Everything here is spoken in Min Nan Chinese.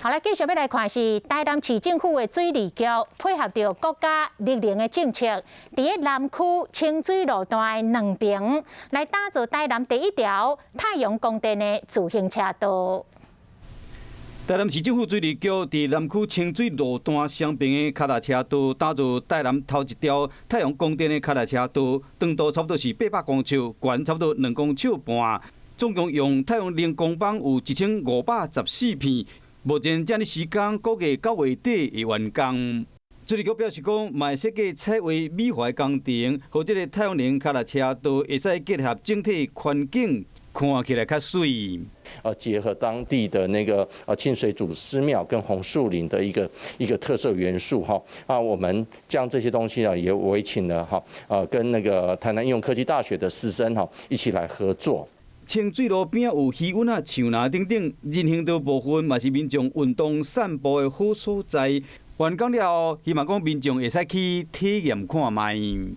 好來，繼續欲來看是台南市政府的水利局配合著國家綠能的政策，佇咧南區清水路段的兩爿來打造台南第一條太陽光電的自行車道。台南市政府水利局佇南區清水路段雙爿的跤踏車道，打造台南頭一條太陽光電的跤踏車道，長度差不多是800公尺，懸差不多2公尺半，總共用太陽能光板有1514片。目前這呢時間估計9月底會完工。水利局表示講，嘛會設計彩畫美化工程，予這个太陽能跤踏車道會使結合整體環境，看起來較媠。結合當地的那個清水祖師廟跟紅樹林的一個特色元素哈，啊，我們將這些東西呢也委請了哈，跟那個台南應用科技大學的師生哈一起來合作。清水路邊有魚塭仔、樹林等等，人行道部分嘛是民眾運動散步的好所在。完工了後，希望講民眾會使去體驗看覓。